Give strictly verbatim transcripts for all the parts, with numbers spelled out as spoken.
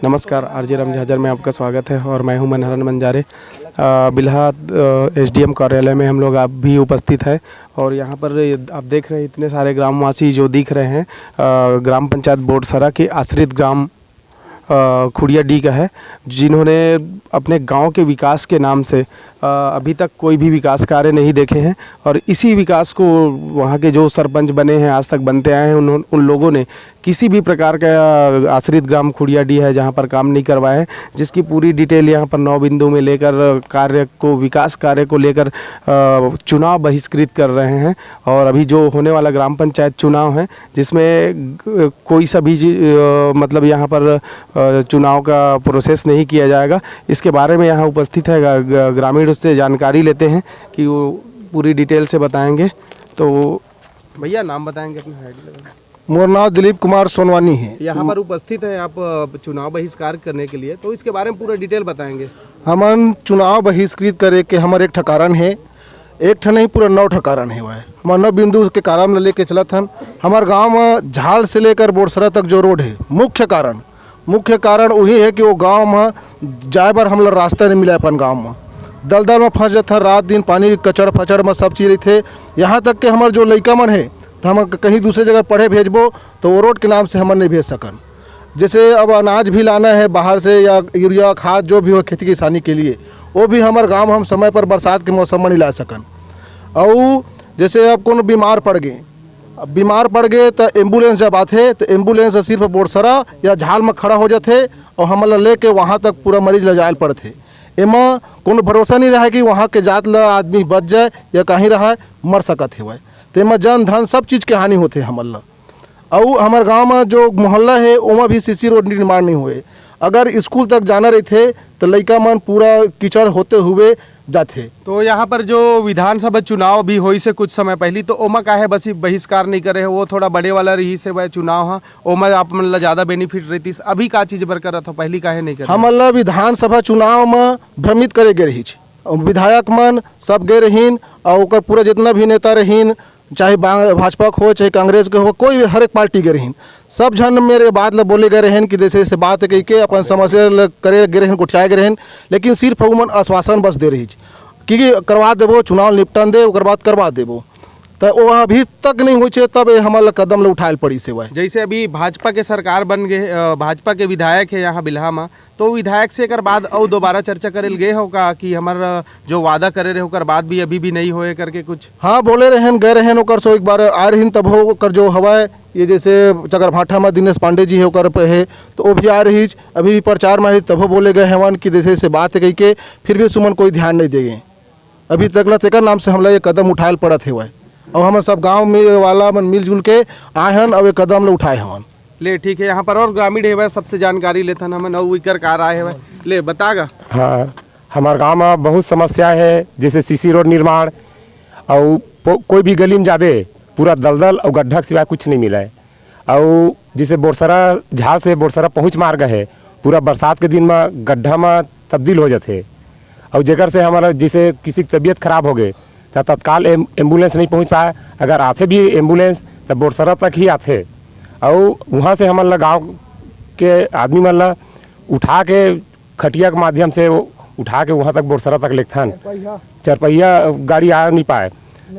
नमस्कार, आरजे राम झाझर में आपका स्वागत है और मैं हूं मनहरन बंजारे। अ, बिल्हा, अ, एसडीएम कार्यालय में हम लोग आप भी उपस्थित हैं और यहां पर ये आप देख रहे हैं इतने सारे ग्रामवासी जो दिख रहे हैं, अ, ग्राम पंचायत बोरसरा के आश्रित ग्राम, अ, खुड़िया डी का है, जिन्होंने अपने गांव के विकास के नाम से, अ, अभी तक कोई भी विकास कार्य नहीं देखे हैं और इसी विकास को वहां के जो सरपंच बने हैं, आज तक बनते आए हैं, उन्हों-, उन लोगों ने किसी भी प्रकार का, अ, आश्रित ग्राम खुड़िया डी है, जहां पर काम नहीं करवाए हैं, जिसकी पूरी डिटेल यहां पर नौ बिंदु में लेकर, अ, कार्य को, विकास कार्य को लेकर, अ, चुनाव बहिष्कृत कर रहे हैं। और अभी जो होने वाला ग्राम पंचायत चुनाव है, जिसमें ग-, कोई सा भी जी, अ, मतलब, यहां पर, अ, चुनाव का प्रोसेस नहीं किया जाएगा, इसके बारे में यहां उपस्थित है ग-, ग-, ग्रामीण, उससे जानकारी लेते हैं कि वो पूरी डिटेल से बताएंगे। तो भैया, नाम बताएंगे अपना, आईडी लगा। मोर नाम दिलीप कुमार सोनवानी है। यहाँ पर उपस्थित हैं आप, अ, चुनाव बहिष्कार करने के लिए, तो इसके बारे में पूरा डिटेल बताएंगे। हमन चुनाव बहिष्कृत करे के हमर एक ठा कारण है, एक ठा नहीं, पूरा नौ ठा कारण है। वह हमर नौ बिंदु के कारण ला लेके चलत हन। हमर गांव में झाल से लेकर बोरसरा तक जो रोड है, मुख्य कारण, मुख्य कारण वही है कि वो गांव में जाए बर हमला रास्ता नहीं मिला अपन गांव में। दलदल में फंस जात हन, रात दिन पानी कचड़ फचड़ में सब चीज रहिथे। यहाँ तक कि हमर जो लइका मन है, तो हम कहीं दूसरे जगह पढ़े भेजबो, तो वो रोड के नाम से हमन नहीं भेज सकन। जैसे अब अनाज भी लाना है बाहर से, या यूरिया खाद जो भी हो खेती किसानी के लिए, वो भी हमर गांव में हम समय पर बरसात के मौसम में नहीं ला सकन। और जैसे अब कोनो बीमार पड़ गए, अब बीमार पड़ गए तो एम्बुलेंस जब आथे तो एम्बुलेंस सिर्फ बोरसरा या झाल में खड़ा हो जाथे और हमन ला लेके वहाँ तक पूरा मरीज ले जाए ल पड़थे। एमा कोनो भरोसा नहीं रहे कि वहाँ के जात ला आदमी बच जाए या कहीं रहे, मर सकत हेवय। तेमा जन धन सब चीज के हानि होथे हमन ला। अउ हमर गांव में जो मोहल्ला है, ओमा भी सीसी रोड निर्माण नहीं हुए। अगर स्कूल तक जाना रहिथे, तो लइका मन पूरा कीचड़ होते हुए जाथे। तो यहाँ पर जो विधानसभा चुनाव भी होइस हे कुछ समय पहली, तो ओमा काहे बस बहिष्कार नहीं करे हे? वो थोड़ा बड़े वाला रहिस हे वह चुनाव ह, ओमा आप मन ला ज्यादा बेनिफिट रहतिस। अभी का चीज बर करत हो, पहली काहे नहीं करे? हमन ला विधानसभा चुनाव में भ्रमित करे गे रहिस। विधायक मन सब गे रहिन, और ओकर पूरा जितना भी नेता रहिन, चाहे बा-, भाजपा के हो, चाहे कांग्रेस के हो, कोई भी, हर एक पार्टी के रहिन, सब झन मेरे बात ला बोले गए रहेन कि जैसे जैसे बात कह के अपन समस्या ला करे गए रहेन, गोठियाए गए रहेन, लेकिन सिर्फ उमन आश्वासन बस दे रही कि करवा देबो, चुनाव निपटन दे, ओकर बाद करवा देबो। तो वो अभी तक नहीं होइसे, तब ये हमन ला कदम ला उठाए ल पड़ी से वह। जैसे अभी भाजपा के सरकार बन गए, अ, भाजपा के विधायक है यहाँ बिल्हा में, तो विधायक से एकर बाद अउ दोबारा चर्चा करे ल गए हो का कि हमर, अ, जो वादा करे रहे ओकर बाद भी अभी भी नहीं होए करके कुछ? हाँ, बोले रहेन, गए रहेन, ओकर सो एक बार आए रहिन, तब हो ओकर जो हवाए, ये जैसे चकरभाठा में दिनेश पांडे जी है, ओकर पे है, तो वो भी आए रही, अभी भी प्रचार में रही, तब हो बोले गए हवन कि जैसे जैसे बात है कह के, फिर भी सुमन कोई ध्यान नहीं देगे। अभी तक ला तेकर नाम से हमला ये कदम उठाए ल पड़त हेवय। और हमन सब गांव में वाला मन मिलजुल के आए हन और ये कदम ला उठाए हवन। ले, ठीक है, यहाँ पर और ग्रामीण हेवय, सबसे जानकारी लेथन हमन, और इकर का राय हेवय, ले बता गा। हाँ, हमार गांव में बहुत समस्या है, जैसे सीसी रोड निर्माण, और पो-, कोई भी गली में जाबे, पूरा दलदल और गड्ढा के सिवाय कुछ नहीं मिला है। और जैसे बोरसरा, झाल से बोरसरा पहुँच मार्ग है, पूरा बरसात के दिन में गड्ढा में तब्दील हो जाथे। और जेकर से हमारा जैसे किसी की तबीयत खराब हो गए, तो तत्काल एम-, एम्बुलेंस नहीं पहुँच पाए। अगर आथे भी एम्बुलेंस, तो बोरसरा तक ही आथे। और वहाँ से हमन ला गाँव के आदमी मन ला उठा के, खटिया के माध्यम से वो उठा के वहाँ तक बोरसरा तक लेथन। चरपहिया गाड़ी आ नहीं पाए,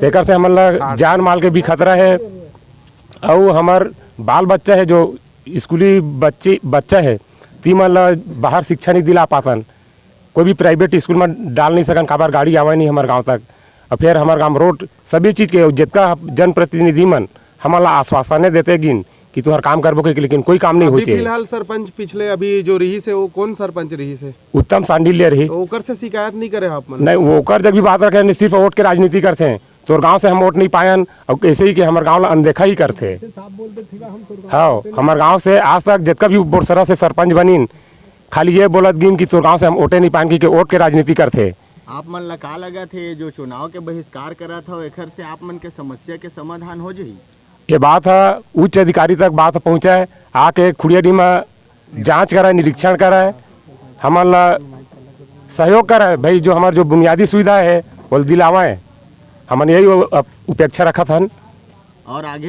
तेकर से हमन ला जान माल के भी खतरा है। और हमार बाल बच्चा है, जो स्कूली बच्चे, बच्चा है, ती मन ला बाहर शिक्षा नहीं दिला पातन, कोई भी प्राइवेट स्कूल में डाल नहीं सकन, काबर गाड़ी आवे नहीं हमार गांव तक। और फिर हमार गांव रोड, सभी चीज़ के जितना जनप्रतिनिधि मन हमन ला आश्वासने देते गिन कि तुहर काम करबो के, लेकिन कोई काम नहीं अभी होचे। फिलहाल सरपंच पिछले अभी जो रहिस हे, वो कौन सरपंच रहिस हे? उत्तम सांडिल्य रहिस। तो ओकर से शिकायत नहीं करे हो आप मन? नहीं, वो ओकर जब भी बात रखे, सिर्फ वोट के राजनीति करते हैं। तोर गांव से हम वोट नहीं पायन, और ऐसे ही कि हमार गांव ला अनदेखा ही करथे। हाँ, हमार गांव से आज तक जितना भी बोरसरा से सरपंच बनिन, खाली ये बोलत गिन कि तोर गांव से हम वोटे नहीं पायन, कि, कि वोट के राजनीति करथे। आप मन ला का लगत हे, जो चुनाव के बहिष्कार करत हव, एखर से आप मन के समस्या के समाधान हो जाही? ये बात ह उच्च अधिकारी तक बात पहुँचे, आके खुड़ियाडीह में जांच करे, निरीक्षण करे, हमन ला सहयोग करे भाई, जो हमार जो बुनियादी सुविधा है, वो दिलावे। हमन यही उ-, अप-, उपेक्षा रखत हन। और आगे